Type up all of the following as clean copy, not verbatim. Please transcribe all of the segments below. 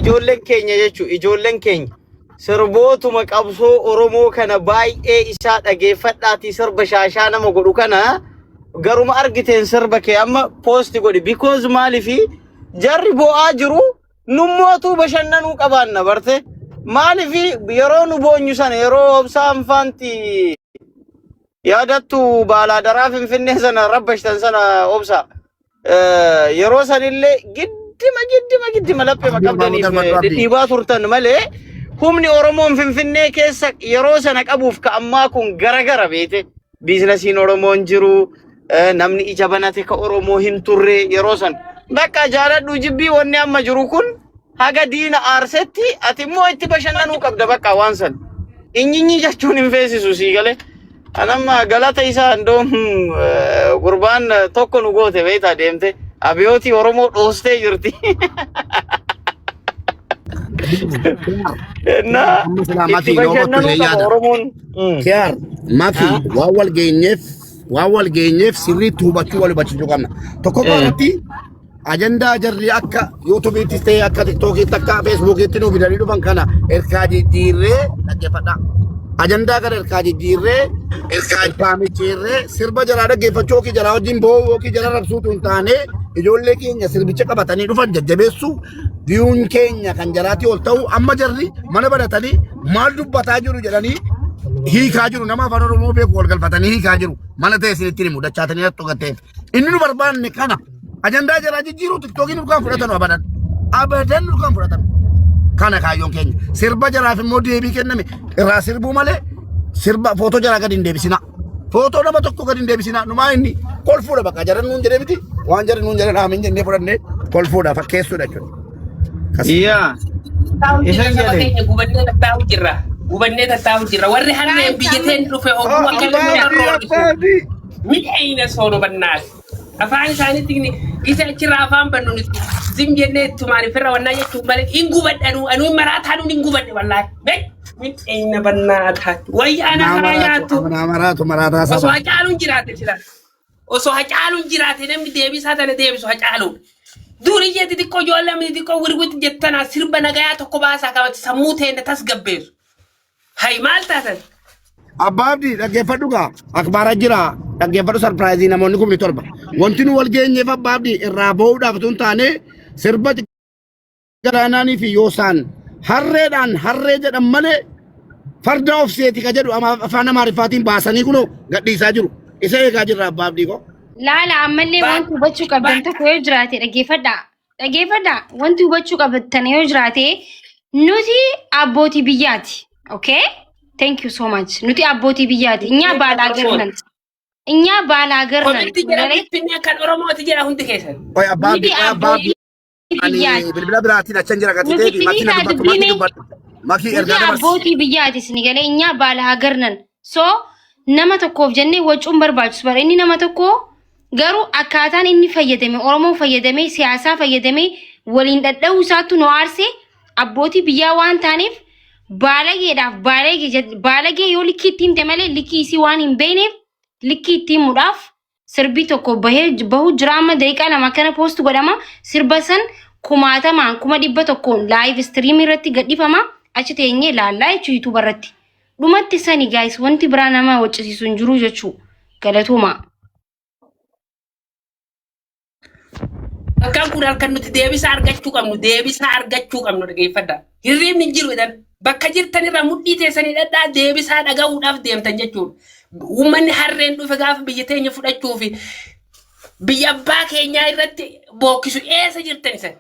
Ijoolleen keenya jechuun ijoolleen keenya sirbootuma qabsoo Oromoo kana baay'ee isaa dhageeffadhaatii sirba shaashaa nama godhu kana garuma argiteen sirba kee amma poosti godhi because maalifi jarri bo'aa jiru nummootuu bashannanuu qabaanna barte maalifi yeroo nu boonyu sana yeroo obsaan faanti yaadattu baalaadaraa finfinnee sana rabbashtan sana obsa yeroo sanillee giddima giddima giddima laphee Abdii Oromoo qabdaniif darbadhu Abdii. dhidhiibaa turtan malee humni Oromoon Finfinnee keessa yeroo sana qabuuf ka ammaa kun garagara beete. Biizinasiin Oromoon jiru namni ija banate ka Oromoo hin turre yeroo san. Bakka jaaladhu jibbii wanni amma jiru kun haga diina aarsetti ati immoo itti bashannanuu qabda bakka waan san. Inyinyi jechuun hin feesisu sii galee. Anamma galata isaa indoom gurbaan tokko nu goote beektaa deemte abiyootii Oromoo dhoostee jirti. Innaa Amma silaa itti mafii nama bashannanuu ture qaba yaada. Oromoon. Kiyaar mafii waan wal geenyeef waan wal geenyeef sirriitti hubachuu wal hubachiisuu qabna. Tokkoffaa irratti ajandaa jarri akka yuutuubiittis ta'e akka tiktookiitti akka feesbuukiitti nu fidanii dhufan kana erkaa jijjiirree dhaggeeffadhaa. Ajandaa kana erkaa jijjiirree erkaa micciirree sirba jaraa dhaggeeffachuu yookiin jaraa wajjin boo'uu yookiin jara rabsuutu hin taane ijoollee keenya sirbicha qabatanii dhufan jajjabeessuu viyuun keenya kan jaraatii ol ta'u amma jarri mana banatanii maal dubbataa jiru jedhanii hiikaa jiru nama afaan oromoo beeku wal galfatanii hiikaa jiru mana ta'e isinitti himu dachaatanii hattu gatteef Inni nu barbaanne kana ajandaa jaraa jijjiiruu tiktookiin nurkaan fudhatanu abadan. Abadan nurkaan fudhatanu. Kana kaayyoon keenya. Sirba jaraaf immoo deebii kenname irraa sirbuu malee sirba footoo jaraa gadi hin deebisina. Footoo nama tokko gadi hin deebisina. Numaa inni kolfuudha bakka jaran nuun jedhee miti waan jaran nuun jedhan aamin jennee fudhannee kolfuudha fakkeessuudha jechuudha. Kasi. Yaa Taa'u jirra isan saba jedhe. keenya gubannee tattaa'u jirra. Gubannee tattaa'u jirra. Warri harreen biyya teen dhufe hogguu akka Abbaa nama abdii roorrisu. abbaa abdii. Midheeyna sooro bannaas. Afaan isaaniitti isa achirraa afaan bannu nuti zim jennee ittumaan firra wannaa jechuun malee hin gubadhanuu anuu maraataa nuun hin gubadhe wallaahi. Midheeyna bannaataa. Wayyaa ana Naa karaa maraatu nyaattu. naa maraatu maraataa Osoo saba. hacaaluun jiraate sila. Osoo hacaaluun jiraate namni deebisaa tana deebisu hacaaluudha. Duriyyee xixiqqoo ijoollee xixiqqoo wirwit jettanaa sirba nagayaa tokko baasaa qabate sammuu teenya tasgabbeessu. Hay maal taatan? Abbaa Abdii dhaggeeffadhu gaa akbaara jira dhaggeeffadhu sarpiraayizii namoonni 7,000. Wanti nu wal geenyeef Abbaa Abdii irraa boo'uudhaaf utuu hin taane sirba galaanaanii fi yoosaan harreedhaan harree jedhan malee farda of seeti ka jedhu afaan Amaariffaatiin baasanii kunoo gadhiisaa jiru. Isa eegaa jirra Abbaa Abdii koo. Laala ammallee wanti hubachuu qabdan tokko yoo jiraate dhaggeeffadhaa. Dhaggeeffadhaa wanti hubachuu qabdan yoo jiraate nuti abbootii biyyaati. Okay? Thank you so much. Nuti abbootii biyyaati. Inyaa baalaagar nan. Inyaa baalaagar nan. Komitti jira Finfinnee kan Oromooti jira hundi keessan. Oye Abbaa Nuti Abdii oye Abbaa abbootii Abdii ani biyyaati. bilbila biraatiin achan jira Nuti gatiteeti makii na finiisaa dubbadhu dubbii makii mee dubbadhu makii nuti ergaa dabarsi. abbootii biyyaati isin galee inyaa baalaagar nan. So nama tokkoof jennee wacuun barbaachisu bara inni nama tokko Garuu akkaataan inni fayyadame Oromoo fayyadamee siyaasaa fayyadamee waliin dhadha'uu isaattu nu aarse abbootii biyyaa waan taaneef baalageedhaaf baalagee baalagee yoo likkii itti himte malee likkii isii waan hin beekneef likkii itti himuudhaaf sirbii tokko bahee bahu jira amma daqiiqaa 2 akkana poost godhama sirba san kumaatamaan 100,000 laayiv istiriimii irratti gadhifama achi teenyee laallaa jechuu yuutuuba irratti dhumatti sani gaayis wanti biraa nama waccisiisu hin jiru jechuu galatoomaa. Halkan kun halkan nuti deebisaa argachuu qabnu deebisaa argachuu qabnu dhageeffadha. Hirriibni hin jiru jedhan bakka jirtan irraa mudhii teessanii dhadhaa deebisaa dhaga'uudhaaf deemtan jechuudha. Uummanni harreen dhufe gaafa biyya teenya fudhachuu fi biyya abbaa keenyaa irratti bookkisu eessa jirtan isan?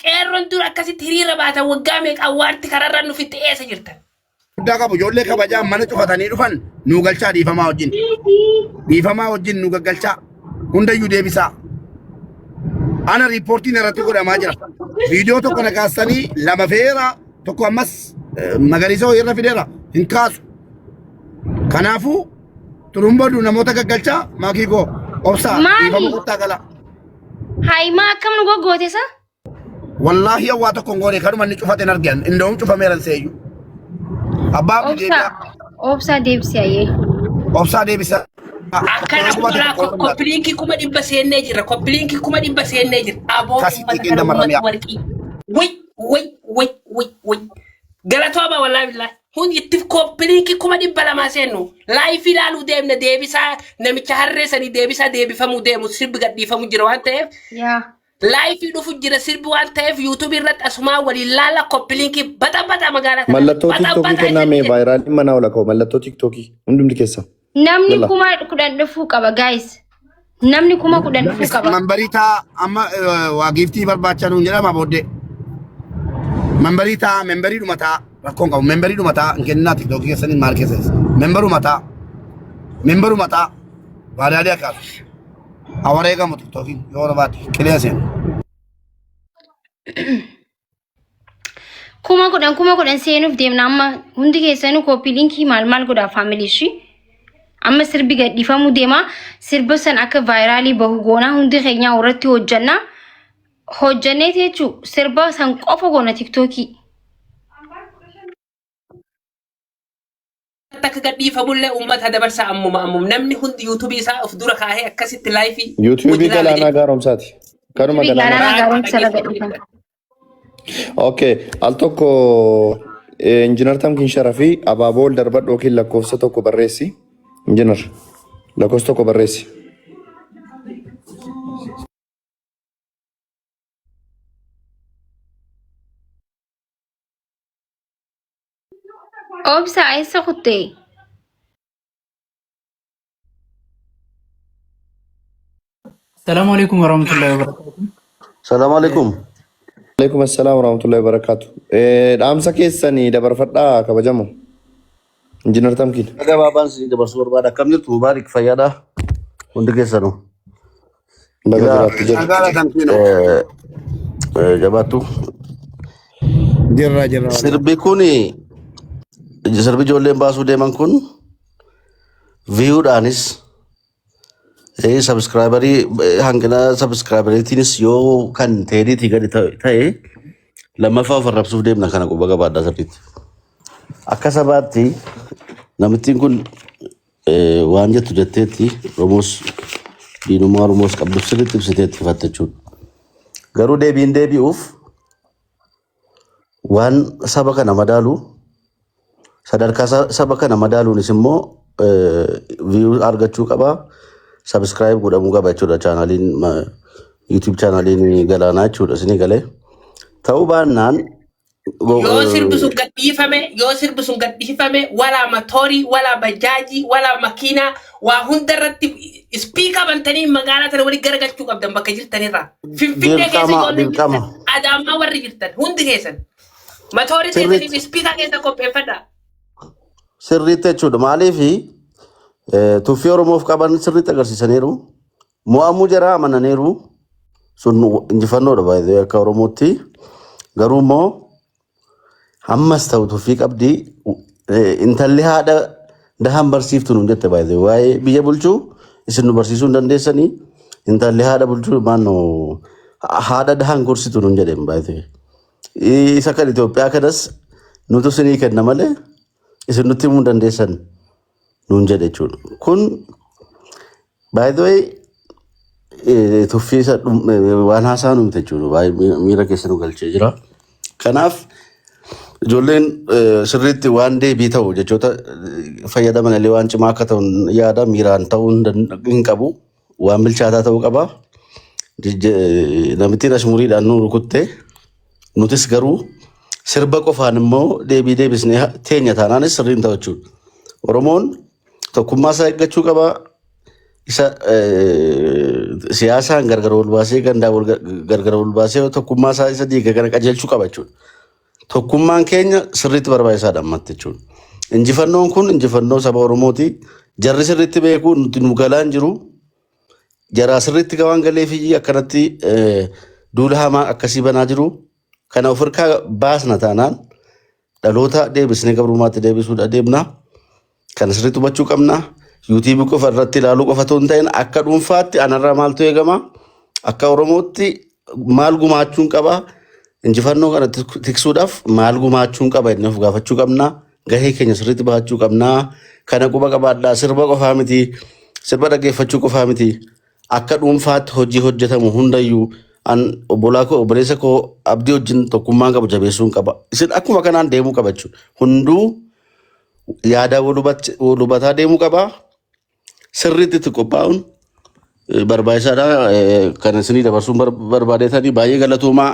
Qeerroon dur akkasitti hiriira baatan waggaa meeqa awwaarti kararra nu fixxe eessa jirtan? Guddaa qabu ijoollee kabajaa mana cufatanii dhufan nuu galchaa dhiifamaa wajjin. Dhiifamaa wajjin nu gaggalchaa. Hundayyuu deebisaa. Ana riippoortiin irratti godhamaa jira. Viidiyoo tokko na kaasanii lama feera tokko ammas magariisa wayii irra fideera hin kaasu. Kanaafuu turumbadu namoota gaggalchaa maakii koo obsaa Maali? dhiifama kottaa galaa. Haayimaa akkam nu goggoote sa? Wallaahi waa tokko hin goone kanuma inni cufate hin argan. Indoom cufameera seeyyu. Abbaa abdii Obsaa deebi'a. obsaa deebisi ayyee. Obsaa deebisa. Akkana Kuma kumalaa tokko qooda koppiliinkii 100,000 seennee jirra. Koppiliinkii 100,000 seennee jirra. Aboo Kasi uummata xiqqeen kana damarrame uummata warqii. Way way way. Wallaahi billaahi. Hun itti copy link 200,000 seennu. Live ilaaluu deemna, deebisaa namicha harree sanii deebisaa deebifamuu deemu, sirbi gadhiifamuu jira waan ta'eef. Yaa. Live dhufu jira sirbi waan ta'eef, YouTube irratti asumaa waliin laala, copy link baxa baxa magaalaa kana. Mallattoo Baxa TikTokii baxa kennaa mee jechuudha. viraliin mana ola ka'u mallattoo TikTokii hundumti keessa. Namni Yalla. 10,000 dhufuu qaba, guys. Namni 10,000 dhufuu qaba. Member taa amma waa giiftii barbaacha nuun jedhama booddee. Member taa, memberiidhuma taa, rakkoon qabu, memberiidhuma taa hin kenninaa. TikTokii keessanii maal keessa memberuma taa, memberuma taa viral akkaasu. Hawareegamu TikTokiin yoo barbaade qilee seenu. 10,000 10,000 seenuuf deemna amma. Hundi keessanuu copy link maal maal godhaa, family ishii. Amma sirbi gadhiifamuu deema. Sirba san akka viral bahu goonaa, hundi keenya irratti hojjanna. Hojjanneeti jechuun sirba san qofa goona TikTokii. Akka gadhiifamullee uummata dabarsa ammuma ammuma namni hundi YouTube isaa of dura kaahee akkasitti live YouTubeii Galaanaa Gaaromsaati. Kanuma YouTubeii Galaanaa. Galaanaa Gaaromsa irra gadhiifama. Okay, al tokko injiinar Tamkiin Sharafii abaaboo ol darbadhu yookiin lakkoofsa tokko barreessi. Injiinar, lakkoofsa tokko barreessi. Obsa, eessa kuttee? Assalamu alaikum warahmatullahi wabarakatuh. Salaamu alaikum. Alaikum assalaam warahmatullahi wabarakatuh. Dhaamsa keessanii dabarfadhaa, kabajamu. Injiinar Tamkiin. Gabaabaan isin dabarsuu barbaada. Akkam jirtu? Mubaarik, fayyaadha? Hundi keessanuu. Baga Egaa jiraattu jedhu. Nagaadha Tamkiinoo. Jabaattu. Jirra, jirra. Sirbi kun, sirbi ijoolleen baasuu deeman kun, viewdhaanis subscriberii, hanqina subscriberiitiinis yoo kan teediitii gadi ta'e lammaffaa of arrabsuuf deemna, kana quba qabaadhaa sirriitti. Akka sabaatti namittiin kun waan jettu jetteetti, Oromoos diinummaa Oromoos qabdu sirriitti ibsiteetti ifatte jechuudha. Garuu deebiin deebi'uuf waan saba kana madaalu, sadarkaa saba kana madaaluunis immoo view argachuu qaba. Subscribe godhamuu qaba jechuudha channeliin, YouTube channeliin Galaanaa jechuudha isinii galee. Ta'uu baannaan Yoo sirbi sun gadhiifame, yoo sirbi sun gadhiifame, walaa matoorii, walaa bajaajii, walaa makiinaa, waa hunda irratti speaker bantanii magaalaa tana walii garagalchuu qabdan bakka jirtanirraa. Finfinnee keessa Dirqama, ijoolleen dirqama. jirtan, Adaamaa warri jirtan hundi keessan. Matoorii teessaniif speaker keessa qopheeffadhaa. Sirriitti jechuudha. Maaliif tuffii Oromoof qaban sirriitti agarsiisaniiru. Mo'amuu jaraa amananiiru. Sun injifannoodha baay'ee akka Oromootti. Garuu immoo ammas ta'u tuffii qabdi. Intalli haadha dahan barsiiftu nuun jette baay'ee, waa'ee biyya bulchuu isin nu barsiisuu hin dandeessanii. Intalli haadha bulchuu maannoo haadha dahan gorsitu nuun jedheen baay'ee. Isa kan Itoophiyaa kanas nutu isinii kenna malee isin nutti himuu hin dandeessan nuun jedhe jechuudha. Kun by the way tuffii isa waan haasaa nuti jechuudha. Baay'ee miira keessa nu galchee jira. Kanaaf ijoolleen sirriitti waan deebii ta'u jechoota fayyadaman illee waan cimaa akka ta'u yaada miiraan ta'uu hin qabu. Waan bilchaataa ta'uu qaba. Namittiin ashmuriidhaan nu rukutte, nutis garuu sirba qofaan immoo deebii deebisnee teenya taanaanis sirriin ta'u jechuudha. Oromoon tokkummaa isaa eeggachuu qaba. Isa siyaasaan gargar wal baasee, gandaa wal gargar wal baasee tokkummaa isaa isa diiga kana qajeelchuu qaba jechuudha. Tokkummaan keenya sirriitti barbaachisaadha ammatti jechuudha. Injifannoon kun injifannoo saba Oromooti. Jarri sirriitti beeku, nuti nu galaan jiru. Jaraa sirriitti waan galeefiyyi akkanatti duula hamaa akkasii banaa jiru. Kana of harkaa baasna taanaan dhaloota deebisnee gabrummaatti deebisuudha deemna. Kana sirriitti hubachuu qabna. YouTubeii qofa irratti ilaaluu qofa otoo hin ta'in, akka dhuunfaatti anarraa maaltu eegama? Akka Oromootti maal gumaachuun qaba? Injifannoo kana tiksuudhaaf maal gumaachuun qaba jennee of gaafachuu qabna. Gahee keenya sirriitti bahachuu qabna. Kana quba qabaadhaa. Sirba qofaa miti. Sirba dhaggeeffachuu qofaa miti. Akka dhuunfaatti hojii hojjetamu hundayyuu An obbolaa koo obboleessa koo abdii wajjin tokkummaan qabu jabeessuun qaba. Isin akkuma kanaan deemuu qaba jechuudha. Hunduu yaada wal wal hubataa deemuu qaba. Sirriitti itti qophaa'uun barbaachisaadha. Kan isinii dabarsuun barbaadeetanii baay'ee galatoomaa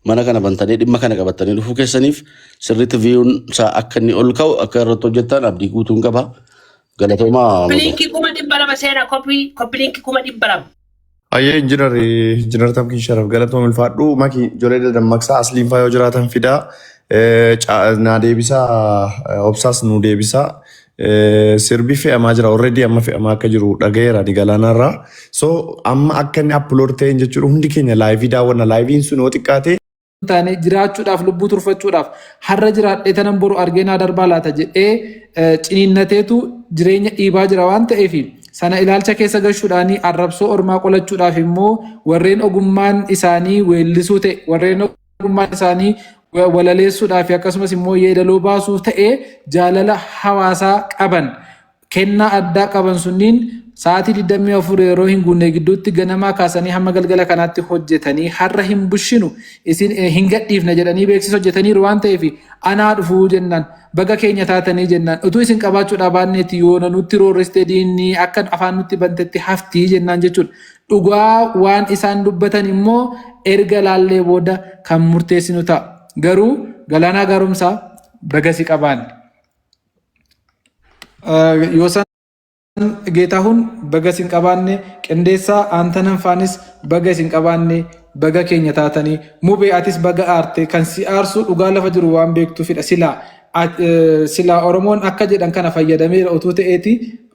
mana kana bantanii dhimma kana qabatanii dhufuu keessaniif sirriitti viyuun isaa akka inni ol ka'u akka irratti hojjettan abdii guutuun qaba. Galatoomaa. Koppiliinkii 200,000 seenaa koppiliinkii 200,000. Ayyee injinar injinar Tamkiin Sharaf galatoom ulfaadhu maki ijoollee dadammaqsaa asliin faa yoo jiraatan fidaa naa deebisaa obsaas nu deebisaa sirbi fe'amaa jira already amma fe'amaa akka jiru dhaga'eera ani galaanarraa so amma akka inni upload ta'een jechuudha hundi keenya laayivii daawwanna laayiviin sun yoo xiqqaate taane jiraachuudhaaf lubbuu turfachuudhaaf har'a jiraadhee tanan boru argee naa darbaa laata jedhee ciniinnateetu jireenya dhiibaa jira waan ta'eef sana ilaalcha keessa gashuudhaanii arrabsoo ormaa qolachuudhaaf immoo warreen ogummaan isaanii weellisuu ta'e warreen ogummaan isaanii walaleessuudhaaf akkasumas immoo yeedaloo baasuu ta'e jaalala hawaasaa qaban kennaa addaa qaban sunniin sa'aatii 24 yeroo hin guunne gidduutti ganamaa kaasanii hamma galgala kanaatti hojjetanii har'a hin bushinu isin hin gadhiifne jedhanii beeksisa hojjetaniiru waan ta'eef anaa dhufuu jennaan baga keenya taatanii jennaan utuu isin qabaachuudhaa baanneeti yoona nutti roorristee diinni akka afaan nutti bantetti haftii jennaan jechuudha. Dhugaa waan isaan dubbatan immoo erga laallee booda kan murteessinu ta'a. Garuu Galaanaa Gaaromsaa baga si qabaanne. Yoosan Geetahuun baga isin qabaanne, Qindeessaa Aantanan faanis baga isin qabaanne, baga keenya taatanii. Mubee atis baga aarte, kan si aarsuu dhugaa lafa jiru waan beektuufidha. Silaa silaa Oromoon akka jedhan kana fayyadameera utuu ta'eeti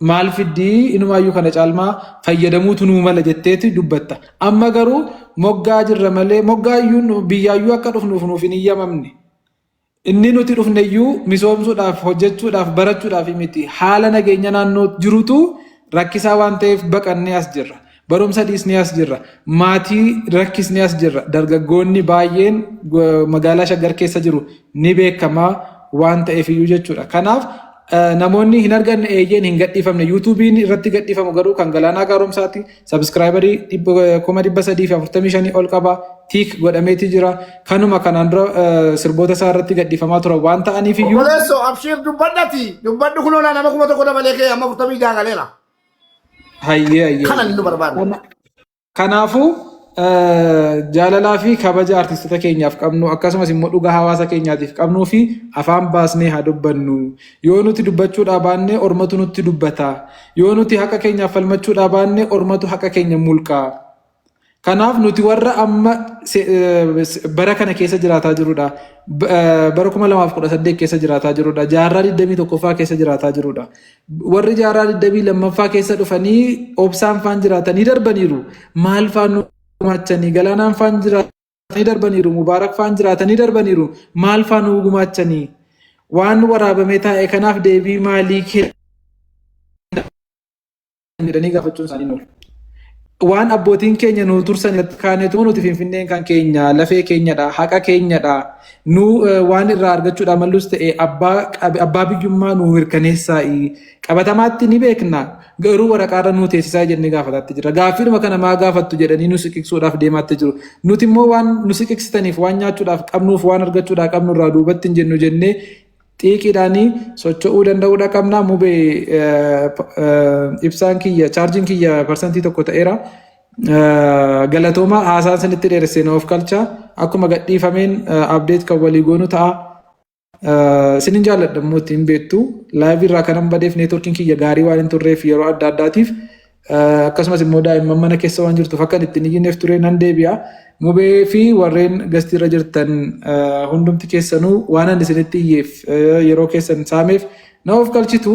maal fiddii inumaayyuu kana caalmaa fayyadamuutu nuu mala jetteeti dubbatta. Amma garuu moggaa jirra malee moggaayyuu biyyaayyuu akka dhufnuuf nuuf hin iyyamamne. Inni nuti dhufneyyuu misoomsuudhaaf, hojjechuudhaaf, barachuudhaaf miti. Haala nageenya naannoo jirutu rakkisaa waan ta'eef baqannee as jirra. Barumsa dhiisnee as jirra. Maatii rakkisnee as jirra. Dargaggoonni baay'een magaalaa Shaggar keessa jiru ni beekama waan ta'eef iyyuu jechuudha. Kanaaf namoonni hin arganne eeyyeen hin gadhiifamne. Yuutuubiin irratti gadhiifamu garuu kan Galaanaa Gaaromsaati. Sabskraayibarii 345,000 ol qaba. Tiik godhameeti jira. Kanuma kanaan dura sirboota isaa irratti gadhiifamaa turan waan ta'aniif iyyuu. Obboleessoo abshiir dubbadhati dubbadhu kunoo nama 1000 dabalee kee amma 46 galeera. Hayyee hayyee. Kana nu barbaadna. Kanaafuu jaalalaa fi kabaja artistoota keenyaaf qabnu akkasumas immoo dhugaa hawaasa keenyaatiif qabnuu fi afaan baasnee haa dubbannu. Yoo nuti dubbachuudhaa baanne ormatu nutti dubbata. Yoo nuti haqa keenyaaf falmachuudhaa baanne ormatu haqa keenya mulqa. Kanaaf nuti warra amma bara kana keessa jiraataa jirudha. Bara 2018 keessa jiraataa jirudha. Jaarraa 21ffaa keessa jiraataa jirudha. Warri jaarraa 22ffaa keessa dhufanii obsaan faan jiraatanii darbaniiru. Maal faan nu gumaachanii galaanaan faan jiraatanii darbaniiru. Mubaarak faan jiraatanii darbaniiru. Maal faan nu gumaachanii? Waan waraabamee taa'e kanaaf deebii maalii kenna jedhanii gaafachuun isaanii hin oolu. Waan abbootiin keenya nu tursan irratti kaaneetu nuti Finfinneen kan keenya lafee keenyadha haqa keenyadha nu waan irraa argachuudhaa mallus ta'e abbaa abbaa biyyummaa nu mirkaneessaa'i qabatamaatti ni beekna garuu waraqaarra nu teessisaa jennee gaafataatti jira gaaffiidhuma kana maa gaafattu jedhanii nu siqiqsuudhaaf deemaatti jiru nuti immoo waan nu siqiqsitaniif waan nyaachuudhaaf qabnuuf waan argachuudhaa qabnu irraa duubatti hin jennu jennee xiiqiidhaan socho'uu danda'uudha qabna. Mube ibsaan kiyya chaarjiin kiyya 1% ta'eera. Galatooma haasaan sinitti dheeressee na of kalcha. Akkuma gadhiifameen update kan walii goonu ta'a. Sinin jaalladha immoo ittiin beektu. Live irraa kanan badeef neetworkiin kiyya gaarii waan hin turreef yeroo adda addaatiif Akkasumas immoo daa'imman mana keessa waan jirtuuf akka inni ittiin iyyineef ture nan deebi'a. Mubee fi warreen gastii irra jirtan hundumti keessanuu waan ani isinitti iyyeef yeroo keessan saameef na of galchitu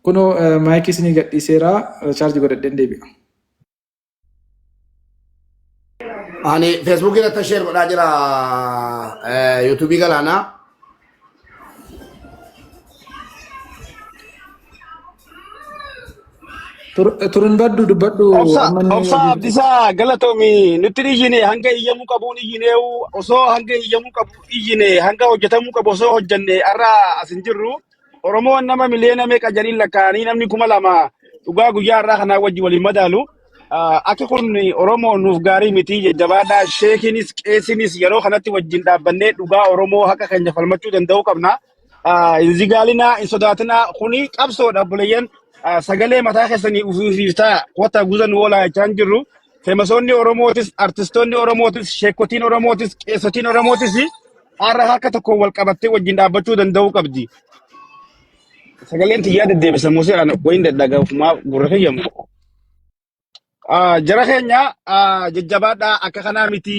kunoo maayikii isinii gadhiiseera chaarjii godhadheen deebi'a. Ani Feesbuukii irratti sheer godhaa jira yuutuubii galaanaa. Turun baddu dubbadhu Obsa amma inni obsa hojii Abdisaa galatoomi nutti hin iyyine hanga iyyamuu qabuun iyyineewu osoo hanga iyyamuu qabu iyyine hanga hojjetamuu qabu osoo hojjenne har'a as hin jirru Oromoon nama miliyoona meeqa jedhanii lakkaa'anii namni 2000 dhugaa guyyaa har'aa kanaa wajji waliin madaalu. Akka kun Oromoo nuuf gaarii miti jajjabaadhaa. Sheekinis qeesinis yeroo kanatti wajjin dhaabbannee dhugaa Oromoo haqa keenya falmachuu danda'uu qabna. Hin zigaalinaa, hin sodaatinaa. Kuni qabsoodha obboleeyyan. Sagalee mataa keessanii ufiif ta'a. Kottaa guza nu oolaa jechaa hin jirru. Feemasoonni Oromootis, artistoonni Oromootis, sheekotiin Oromootis, qeessotiin Oromootis har'a harka tokkoon wal qabattee wajjin dhaabbachuu danda'uu qabdi. Sagaleen tiyyaa deddeebisa Musee ana wayin dadhaga ofumaa gurra kiyyamu. Jara keenya jajjabaadhaa akka kanaa miti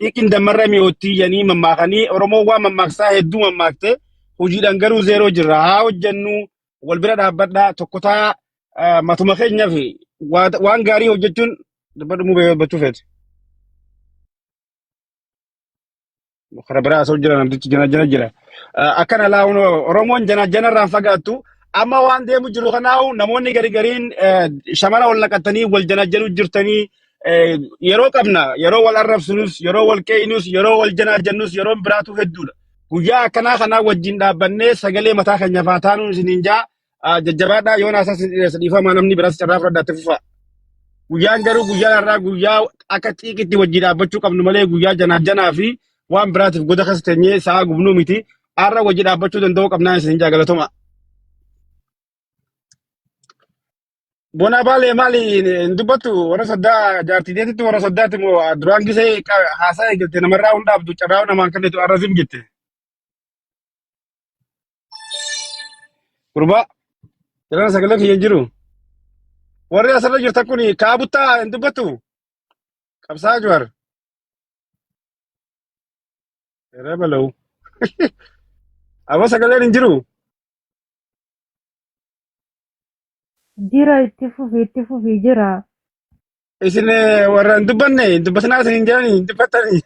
xiiqin dammarra mi'oottii jedhanii mammaakanii Oromoon waan mammaaksaa hedduu mammaakte hojiidhaan garuu zeeroo jirra haa hojjennu wal bira dhaabbadhaa tokko ta'a matuma keenyaaf waan gaarii hojjechuun dubbadhu mubee dubbachuu feete. Kara biraa asoo jira namtichi jana jana jira. Akkana laawun Oromoon jana janarraan fagaattu amma waan deemu jiru kanaahu namoonni gari gariin shamara wal naqatanii wal jana januu jirtanii yeroo qabna yeroo wal arrabsinus yeroo wal qe'inus yeroo wal jana jannus yeroon biraatu hedduudha. Guyyaa akkanaa kanaa wajjin dhaabbannee sagalee mataa keenya faa taanuun isiniin jaa jajjabaadhaa yoon haasaa isin dhiyeessa dhiifamaa namni biraas carraa fudhadhaatti fufaa. Guyyaan garuu guyyaan har'aa guyyaa akka xiiqitti wajjin dhaabbachuu qabnu malee guyyaa janaa janaa fi waan biraatiif goda keessa teenyee sa'a gubnuu miti. Har'a wajji dhaabbachuu danda'uu qabnaa isin jaa galatoma. Bona baalee maali hin dubbattu warra soddaa jaartii teetitti warra soddaatti moo duraan gisee haasaa eegalte namarraa hin dhaabdu carraa namaan kennitu har'a zim jette. Gurbaa jiraan sagalee kiyya hin jiru. Warri asirra jirtan kun kaabuttaa hin dubbattu. Qabsaa Jawaar. Yeroo bala'u. Aboo sagaleen hin jiru. Jira itti fufi itti fufi jira. Isin warra hin dubbanne hin dubbatinaa isin hin jedhani hin dubbattani.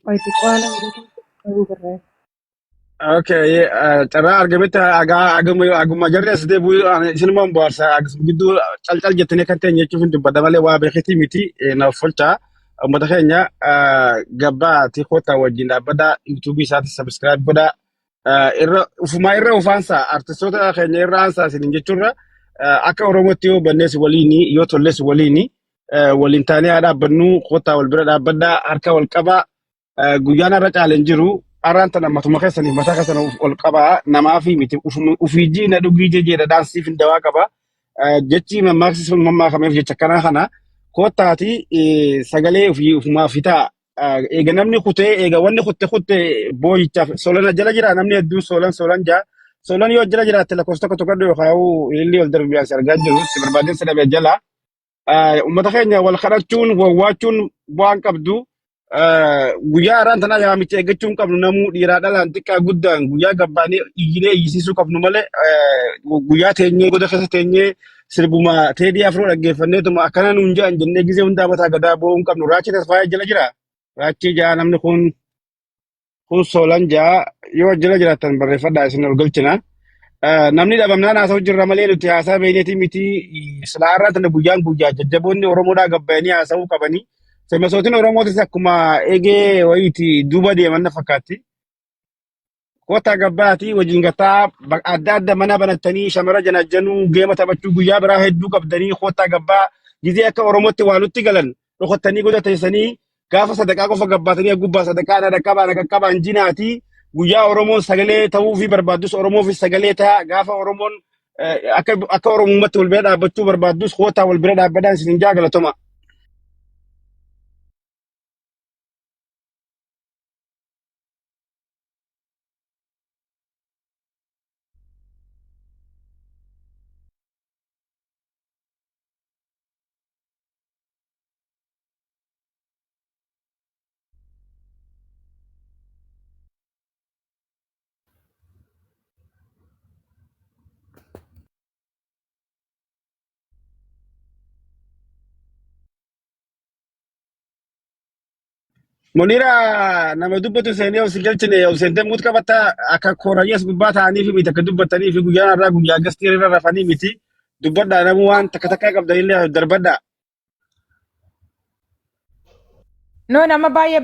Qoy xiqqoo haala hin jirre. Okay, carraa argametti aguma jarri as deebi'u isinuma hin bohaarsa akkasuma gidduu cal cal jettanii kan ta'e jechuuf hin dubbadha malee waa beekitii miti naaf folchaa. Uummata keenya gabbaa kottaa wajjin dhaabbadhaa yuutuubii isaatti sabiskiraayib godhaa. Irra ufumaa irra ufaansa artistoota keenya irra aansaa isiniin jechuurra akka Oromootti yoo bannees waliini yoo tolles waliini waliin taanee haa dhaabbannu kottaa wal bira dhaabbadhaa harka wal qabaa guyyaan har'a caale hin jiru har'aan tana matuma keessaniif mataa keessan ol qabaa namaa fi miti ufiijii na dhugii jedha dhaansiif hin dawaa qaba jechi mammaaksi sun mammaakameef jecha kanaa kana kottaati sagalee ofii ofumaa fitaa eega namni kutee eega wanni kutte kutte booyichaaf solana jala jira namni hedduun solan solan jaa solan yoo jala jiraatte lakkoofsa tokko tokko yookaan ililli ol darbu si argaa jiru si barbaadeen si dhabe jala. Uummata keenya wal kadhachuun wawwaachuun bu'aan qabdu. Guyyaa har'aan tanaa yaamicha eeggachuu hin qabnu namuu dhiiraa dhalaan xiqqaa guddaan guyyaa gabbaanee iyyinee iyyisiisuu qabnu malee guyyaa teenyee goda keessa teenyee sirbuma teedii afroo dhaggeeffanneetuma akkana nuun jedhan jennee gizee hundaa mataa gadaa boo'uu hin qabnu. Raachii tasfaayee jala jira. Raachii ja'a namni kun kun soolan ja'a yoo jala jiraattan barreeffadhaa isin ol galchina. Namni dhabamnaan haasa'u jirra malee nuti haasaa beekneeti miti silaa har'a tana guyyaan guyyaa jajjaboonni Oromoodhaa gabbayanii haasa'uu qabanii. Semasootiin Oromootis akkuma eegee wayiiti duuba deeman na fakkaatti. Kottaa gabbaatii wajjin gataa adda adda mana banattanii shamara janajjanuu geema taphachuu guyyaa biraa hedduu qabdanii kottaa gabbaa gizee akka Oromootti waa nutti galan dhokattanii goda teessanii gaafa sadaqaa qofa gabbaatanii gubbaa sadaqaa na dhaqqabaa na qaqqabaa hin jinaatii guyyaa Oromoon sagalee ta'uu fi barbaaddus Oromoofis sagalee ta'a gaafa Oromoon akka Oromummaatti wal bira dhaabbachuu barbaaddus kootaa wal bira dhaabbadhaan isin hin jaa galatoma. Munira nama dubbatu seenee of si galchine of seentee muut qabatta akka koorayyees gubbaa ta'anii fi miti akka dubbatanii fi guyyaan har'aa guyyaa gastii irra rafanii miti dubbadhaa namuu waan takka takkaa qabdanillee darbadhaa. No, nama baay'ee